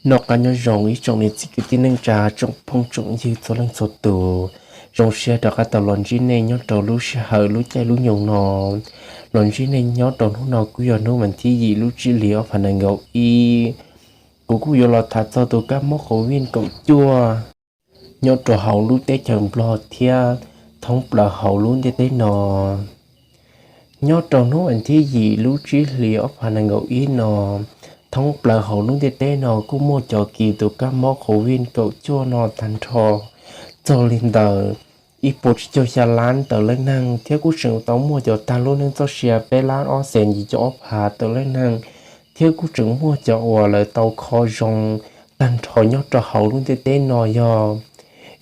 Noj qab nyob zoo ib tsoom niam txiv kwv tij neej tsa, tsoom phooj tsoom ywg txhua leej txhua tus. Zoo siab rov qab tau los ntsib nej nyob rau lub sij hawm lub caij lub nyoog no. Los ntsib nej nyob rau hnub no kuj yog hnub vas thib yim lub tsib hlis ob phav nees nkaum ib. Kuv kuj yuav los tham txog tus kab mob COVID kaum cuaj nyob rau hauv lub teb chaws Nplog thiab thoob plaws hauv lub ntiaj teb no. Nyob rau hnub vas thib yim lub tsib hlis ob phav nees nkaum ib no, thoob plaws hauv lub ntiaj teb no kuj muaj cov kis tus kab mob COVID kaum cuaj no tag nrho txog li ntawm ib puas tsib caug xya lab tawm leej neeg, thiab kuj tseem tau muaj cov tag lub neej txoj sia peb lab ob xees yim caum ob phav tawm leej neeg, thiab kuj tseem muaj cov uas lawv tau kho zoo tag nrho nyob rau hauv lub ntiaj teb no yog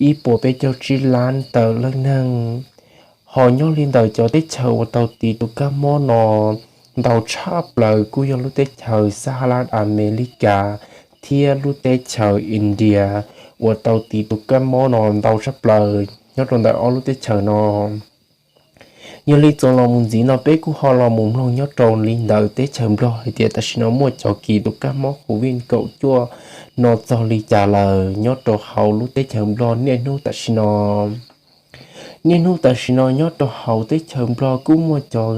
ib puas peb caug tsib lab tawm leej neeg. Ho nyob li ntawm cov teb chaws uas tau tis tus kab mob no ntau tshaj plaws kuj yog lub teb chaws Xab Has Las Amelikas thiab lub teb chaws India uas tau tis tus kab mob no ntau tshaj plaws nyob rau ntawm ob lub teb chaws no. Yog li txuas los mus ntxiv no peb kuj ho los mus mloog nyob rau li ntawm teb chaws Nplog hais tias tam sim no muaj cov kis tus kab mob COVID kaum cuaj no txog li cas lawm nyob rau hauv lub teb chaws Nplog niaj hnub tam sim no. Niaj hnub tam sim no nyob rau hauv teb chaws Nplog kuj muaj cov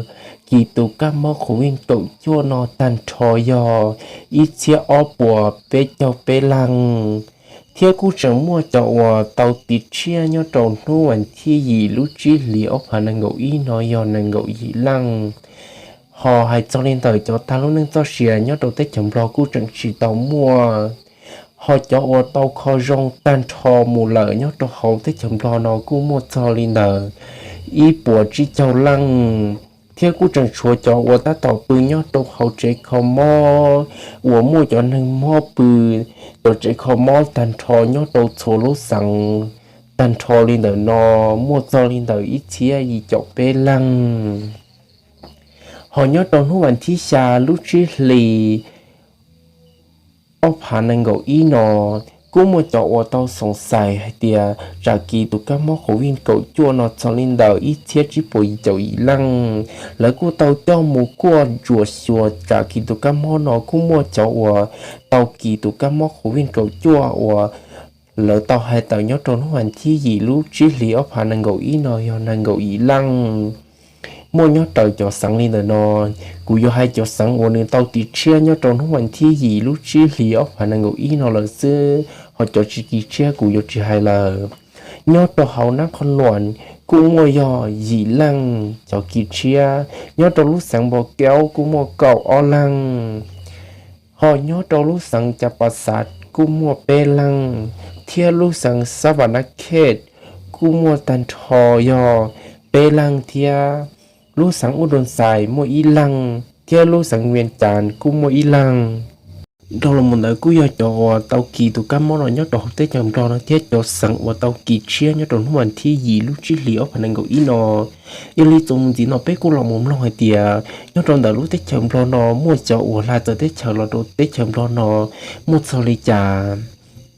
kis tus kab mob COVID kaum cuaj no tag nrho yog ib txhiab ob puas peb caug peb leej, thiab kuj tseem muaj cov uas tau tis tshiab nyob rau hnub vas thib yim lub tsib hlis ob phav nees nkaum ib no yog nees nkaum yim leej. Ho hais txog li ntawm cov tag lub neej txoj sia nyob rau teb chaws Nplog kuj tseem tsis tau muaj. Ho cov uas tau kho zoo tag nrho mus lawm nyob rau hauv teb chaws Nplog no kuj muaj txog li ntawm ib puas tsib caug leej, thiab kuj tseem tshuav cov uas tab tom pw nyob rau hauv tsev kho mob uas muaj cov neeg mob pw cov tsev kho mob tag nrho nyob rau txhua lub xeev. Tag nrho li ntawm no muaj txog li ntawm ib txhiab yim caum peb leej. Ho nyob rau hnub vas thib xya lub tsib hlis ob phav nees nkaum ib no, kuj muaj cov uas tau xoom xais hais tias tsam kis tus kab mob COVID kaum cuaj no txog li ntawm ib txhiab tsib puas yim caum yim leej. Lawv kuj tau coj mus kuaj ntsuam xyuas tsam kis tus kab mob no kuj muaj cov uas tau kis tus kab mob COVID kaum cuaj uas lawv tau hais tawm nyob rau hnub vas thib yim lub tsib hlis ob phav nees nkaum ib no yog nees nkaum yim leej. Muaj nyob raws cov xeev li ntawm no. Kuv yuav hais cov xeev uas nws tau tis tshiab nyob rau hnub vas thib yim lub tsib hlis ob phav nees nkaum ib no lawm xwb, ho cov tsis tis tshiab kuv yuav tsis hais lawm. Nyob rau hauv Nab Qhos Luam kuj muaj yog yim leej cov kis tshiab, nyob rau lub xeev Npos Kaub kuj muaj kaum ob leej, ho nyob rau lub xeev Cas Pas Xav kuj muaj peb leej, thiab lub xeev Xab Vas Nab Khej kuj muaj tag nrho yog peb leej thiab. Lub xeev Ub Doo Xais muaj ib leej, thiab lub xeev Vias Cas kuj muaj ib leej. Dhau los mus ntawd kuj yog cov uas tau kis tus kab mob no nyob rau hauv teb chaws Nplog no thiab cov xeev uas tau kis tshiab nyob rau hnub vas thib yim lub tsib hlis ob phav nees nkaum ib no. Yog li txuas mus ntxiv no peb kuj los mus mloog hais tias nyob rau ntawm lub teb chaws Nplog no muaj cov uas hla txawv teb chaws los rau teb chaws Nplog no muaj txog li cas.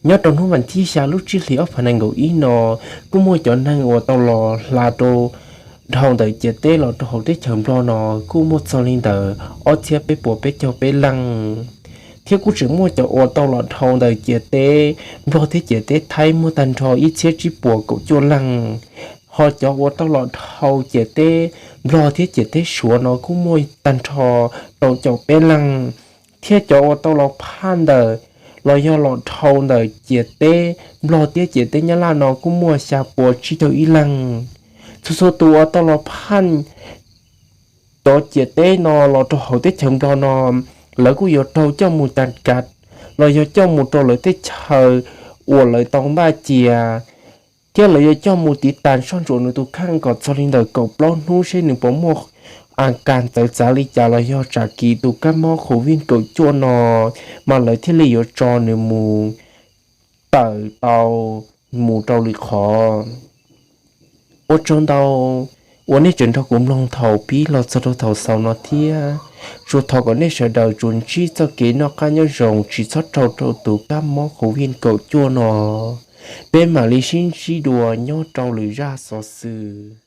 Nyob rau hnub vas thib xya lub tsib hlis ob phav nees nkaum ib no, kuj muaj cov neeg uas tau los hla rau dhau ntawm ciam teb los rau hauv teb chaws Nplog no kuj muaj txog li ntawm ob txhiab peb puas peb caug peb leej, thiab kuj tseem muaj cov uas tau los dhau ntawm ciam teb Nplog thiab ciam teb Thaib muaj tag nrho ib txhiab tsib puas kaum cuaj leej. Ho cov uas tau los dhau ciam teb Nplog thiab ciam teb Suav no kuj muaj tag nrho rau caum peb leej, thiab cov uas tau los phaj ntawm los yog los dhau ntawm ciam teb Nplog thiab ciam teb Nyab Laj no kuj muaj xya puas tsib caug ib leej. Txhua txhua tus uas tau los phaj cov ciam teb no los rau hauv teb chaws Nplog no, lawv kuj yuav raug coj mus tas kav los yog coj mus rau lawv teb chaws uas lawv tau npaj cia, thiab lawv yuav coj mus tiv tas soj ntsuam nws tus kheej kom txog li ntawm kaum plaub hnub seb nws puas muaj a kas txawv txav li cas los yog tsam kis tus kab mob COVID kaum cuaj no, mas lawv thiaj li yuav tso nws mus tawm tau mus rau lwm qhov. Ua tsaug ntau uas nej tseem nrog kuv mloog thaum pib los txog rau thaum xaus no thiab. Tsuas thov kom nej sawv daws tsuas ntsib txoj kev noj qab nyob zoo, tsis txhob raug rau tus kab mob COVID kaum cuaj no. Peb mam li sib ntsib dua nyob rau lwm zaj xov xwm.